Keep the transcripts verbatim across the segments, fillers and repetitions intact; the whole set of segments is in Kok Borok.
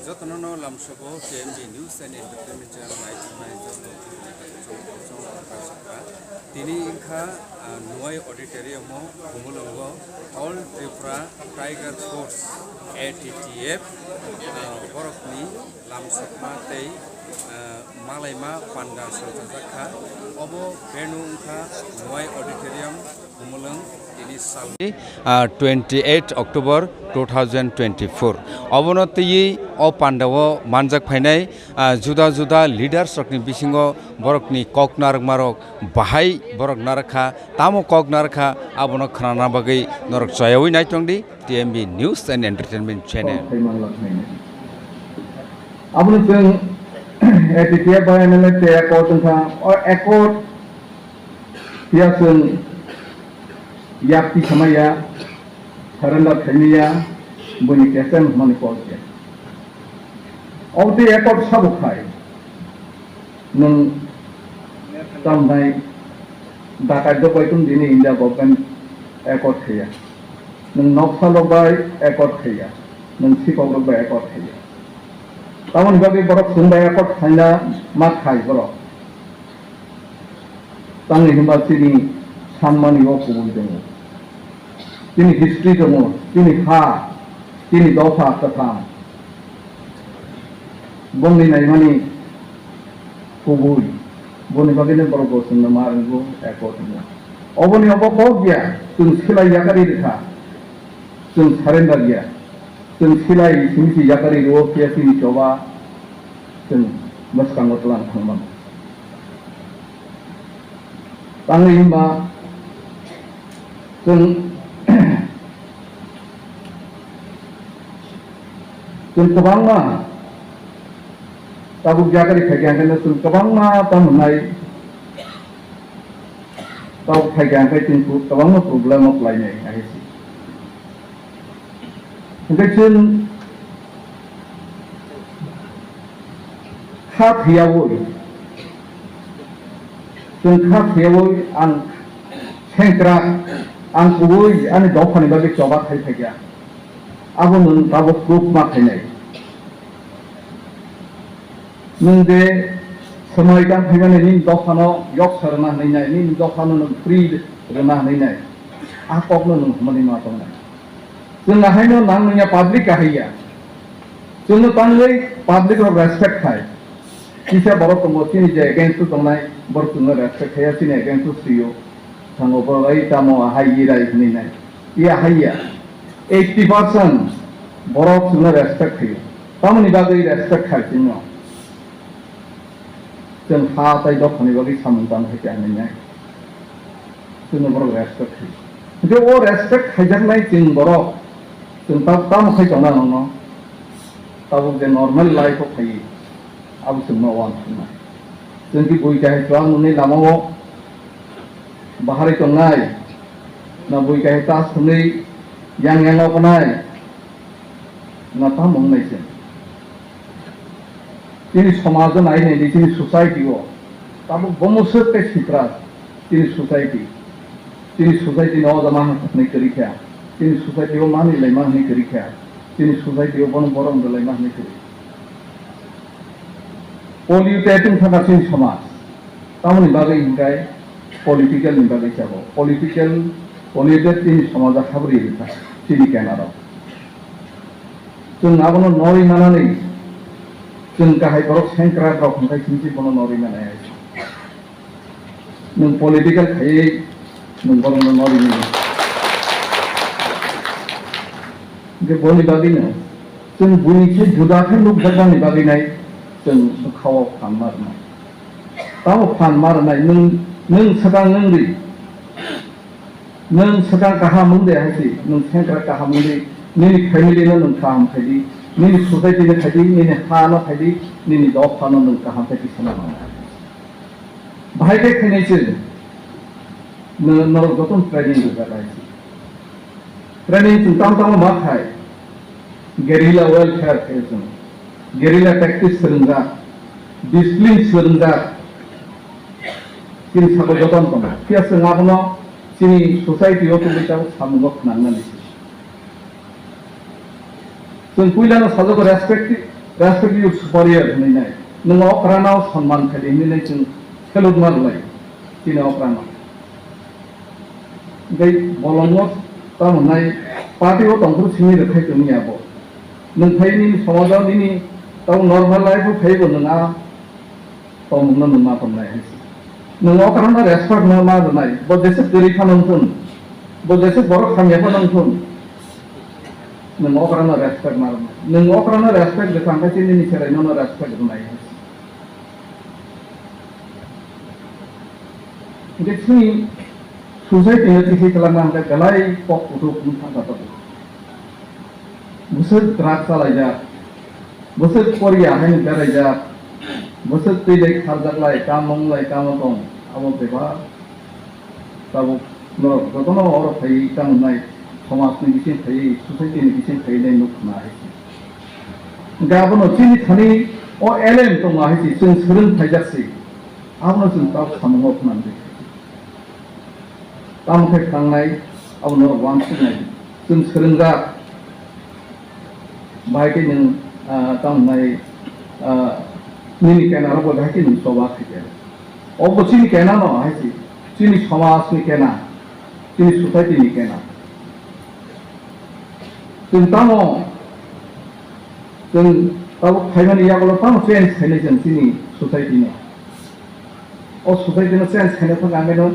Jotono no lamsogo T M B News and Entertainment Channel naijaknai joto chong chong chong chong. Tini wngkha, ah, Nuai Auditorium o Khumulwngo All Tripura Tiger Force, A T T F, ah, borokni lamsokma tei, ah, malaima panda salchajak kha. Obo venue wngkha Nuai Auditorium, Khumulwng, tini salni, ah, twenty eight October two thousand twenty four. Obono twiwi o pandao manjak phainai, ah, juda juda leaders rokni bisingo borokni kok narwkmarok bahai borok narwkha, tamo kok narwkha abono khnana bagwi norok choyaui naitongdi T M B News and Entertainment Channel. Aboni chwng A T T F bai M L A tei accord wngkha, o accord phiya chwng yak tisamaya, surrender khaimaya, buini K S M hwnmani kok ya. Obotwi accord sabo khai. Nwng tamnai dakai dopai tong dini India government accord khaiya. Nwng noksa rok bai accord khaiya. Nwng sikok rok bai accord khaiya. Tamoni bagwi borok chwng bai accord khaina ma khai borok. Tamni hwnba chini sanmani o kubui tongo. Chini history tongo, chini ha, chini dopha kwthang. Bongni naimani kubui, boni bagwino borok bo chwngno ma rwngo, eko tongmo. Oboni obo kok ya, chwng silai yakarwi rwkha, chwng surrender ya, chwng silai simi se yakarwi rwo, phiya chini choba chwng bwskango twlang thangmano. Tangwi hwnba chwng, chwng kwbangma tabuk yakarwi phaikha, hwnkhe chwng kwbangma tamo hwnai tabuk phaikha, hwnkhe chwng kwbangma problem o klainai, ahai se. Hwnkhe chwng kha thwiyaui, chwng kha thwiyaui ang sengkrak, ang kubui ani dophani bagwi choba khai phaikha. Abo nwng tabuk proof ma khainai. Nwng je swmai tang phaimani nini dophano yoksa rwna hwnwi nai, nini dophano nwng free rwna hwnwi nai. A kokno nwng hwnmani ma tongnai. Chwng ahaino nang nungya public ahaiya. Chwngno tangwi public rok respect khai. Kisa borok tongo chini je against o tongnai, borok chwngno respect khaiya, chini against o swio. Thango borok ai tamo ahai irai hwnwi nai. I ahaiya. Eighty percent borok chwngno respect khaio. Tamoni bagwi respect khai chwngno. Chwng ha tai dophani bagwi samung tang hai khe hwnwi nai. Chwngno borok respect khai. Hwnkhe o respect khaijaknai chwng borok, chwng ta-, tamo khai tongna nangno. Tabuk je normal life o phaiwi, abo chwngno uansuknai. Chwng khe bui kahai chuak nungni lama o baharwi tongnai, na bui kahai ta swnwi yang yang o tongnai, na tamo wngnai chwng. Chini somajo nai nai di, chini society o tabuk bomo swk tei sitra chini society. Chini society no o jama hwnwi kwrwi kha. Chini society o manwi lai ma hwnwi kwrwi kha. Chini society o bono borom rwlai ma hwnwi kwrwi. Polluted wng thangkha chini somaj. Tamoni bagwi hwnkhe political ni bagwi chabo. Political, polluted chini somajo habri rwkha chini kenaro. Chwng abono norwi manani, chwng kahai borok sengkrak rok hwnkhai chwng si bono norwi manai hai. Nwng political khaiwi nwng borokno norwi mano. Hwnkhe boni bagwino chwng buini khe juda khe nukjakmani bagwi nai chwng bwkhao phan ma rwnai. Tamo phan ma rwnai nwng, nwng swkang nwng ri. Nwng swkang kaham wng de hai si, nwng sengkrak kaham wng di, nini family no nwng kaham khai di, nini society no khai di, nini ha no khai di, nini dopha no nwng kaham khai di sana nang. Bahai khe khainai se, nw-, norok jotono training rwjak hai se. Training chwng tamo tamo ma khai, guerrilla warfare khe chwng, guerrilla tactics swrwngjak, discipline swrwngjak, chini sabo jotono tongo. Phiya chwng abono chini society o tongwi tabuk samungo khwnangnani se. Chwng puilano sajago respect, Respect your superior hinwi nai. Nwng okrano sonman khaidi hinwi nai chwng salute ma rwlai. Chini okrano. Tei bolongo tamo nai party o tongphuru simi rwkhai tongni abo. Nwng phai nini somajo nini tamo normal life o phaibo nwng a Tongmungno nwng ma tongnai hai se. Nwng okrano respect no ma rwnai. Bo jese kwrwi phano wngthun. Bo jese borok hamya phano wngthun. Nwng okrano respect ma rwnai. Nwng okrano respect rwkha hwnkhe chini ni cherai nono respect rwnai hai se. Hwnkhe chini society no tisi kwlangma hwnkhe belai kok kuthuk wng thangkha tongo. Bwswk drugs chalaijak, bwswk Korea haino beraijak, bwswk twi bai kharjaklai, tamo wnglai, tamo tong, abo bebak tabuk norok jotono oro phaiwi tamo wngnai, somajni bising phaiwi, society ni bising phaiwi nai nuk khna hai se. Hwnkhe abono chini thani o alien tongo hai se, chwng swrwng phaijak se, abono chwng tabuk samungo khna nai. Tamo khe thangnai, abo norok uansuknai. Chwng swrwngjak. Bahai khe nwng, ah, tamo wngnai, ah, nini kena rok bai bahai khe nwng choba khaikhe. Obo chini kena no hai se, chini somaj ni kena, chini society ni kena. Chwng tamo, chwng tabuk phaimani yagulo tamo change khainai chwng chini society no. O society no change khaina thang ang no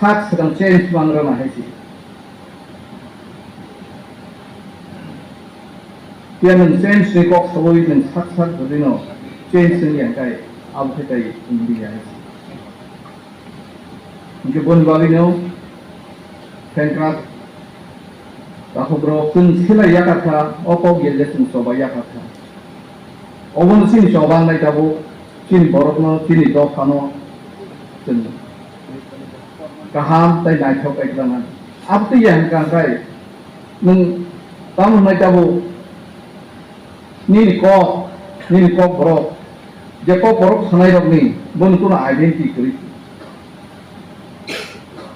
sak swkang change mang rwna hai se. Phiya nwng change ni kok sawi nwng sak sak jodi no change wng ya kai abo khe tai wng di ya hai se. Hwnkhe boni bagwi no Sengkrak, takhuk rok chwng silai yakar kha, o kok yel je chwng choba yakar kha. Obono chini choba wngnai tabuk, chini borokno, chini dophano chwng kaham tei naithok kaitlangna. Abotwi ya hwnkha khe nwng tamo hwnai tabuk nini kok, nini kok borok, je kok borok sanai rokni, boni kuno identity kwrwi.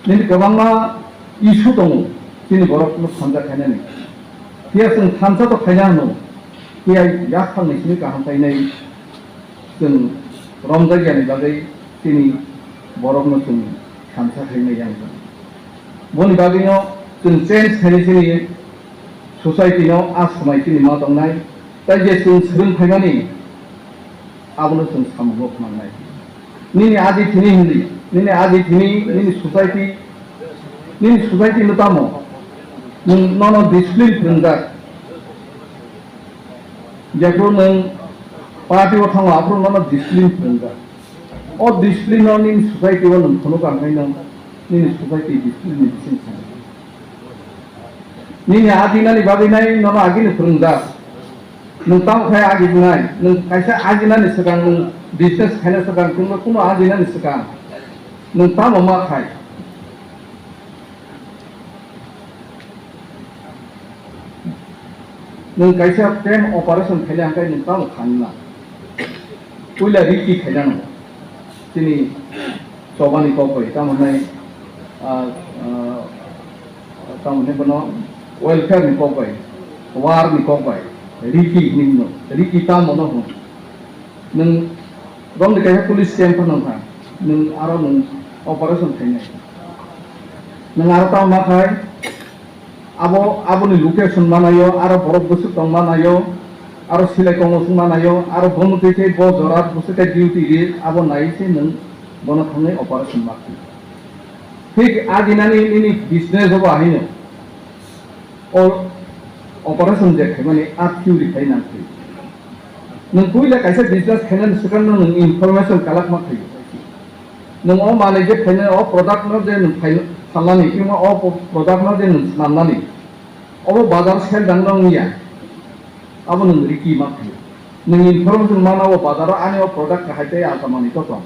Nini kwbangma issue tongo, chini borok no thansa khainani. Phiya chwng thansa to khaina hwno, phiya yaphang ni simi kaham khainai chwng romjakya ni bagwi chini borok no chwng thansa khainai yang. Boni bagwi no chwng change khainai chini society no a samai chini ma tongnai, tei je chwng swrwng phaimani, abono chwng samungo khwnangnai. Nini aji thini hinwi, nini aji thini, nini society, nini society no tamo, nwng nono discipline phwrwngjak. Jephru nwng party o thango, aphuru nono discipline phwrwngjak. O discipline no nini society o nwng phunuk ang khe nwng nini society discipline ni bising thangwi. Nini ajinani bagwi nai nono agini phwrwngjak. Nwng tamo khai ajinai, nwng kaisa ajinani swkang nwng business khaina swkang, nwng kuno ajinani swkang nwng tamo ma khai? Nwng kaisa pen operation khaina hwnkhe nwng tamo khanna? Puila riki khaina nango. Chini chobani kok bai, tamo hwnai, ah, ah, tamo hwnai bono welfare ni kok bai, war ni kok bai, riki hinwi no, riki tamo no hwn. Nwng romni kaisa police camp phano wngkha, nwng aro nwng operation khainai. Nwng aro tamo ma khai, abo, aboni location manayo, aro borok bwswk tong manayo, aro silai tongo wng manayo, aro bono twi khe bo jora bwswk khe duty ri, abo nai se nwng bono thangwi operation ma khlai. Thik ajinani nini business o bo ahino. O operation je khaimani a theory khai nang khe. Nwng puila kaisa business khainani swkang no nwng information collect ma khlaiyo. Nwng o manwi je khainai o product no je nwng khai-, phalnani, timo o po-, product no je nwng swnamnani, obo bazar sell dang no wngya. Abo nwng riki ma khlaiyo. Nwng information mana o bazar o ani o product kahai tei alka manwi to tong.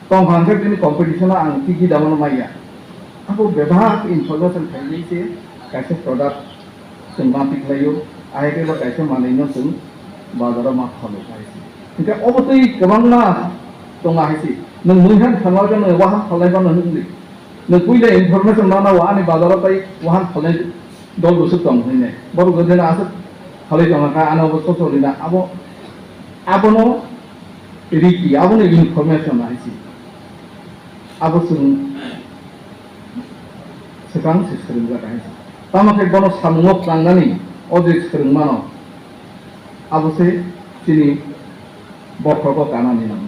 Tong hang khe bini competition o ang tigi dama no maya. Abo bebak information khainai se kaisa product chwng ma tikhlaio, ahai khe bo kaisa manwi no chwng bazar o ma phalwi khai se. Hwnkhe obo twi kwbangma tongo hai se. Nwng mui han phalma khe nwng wahan phalnai phano hwnli. Nwng puila information mana o ani bazar o tai wahan phalnai dol bwswk tong hwnwi nai. Borok jodi no aswk phalwi tongkha khe ano bo sosoli na abo Abono riki, abono information hai se. Abo chwng swkang se swrwngjak hai se. Tamo khe bono samungo tlangnani o je swrwngmano, abo se chini bokhrogo kanani nango.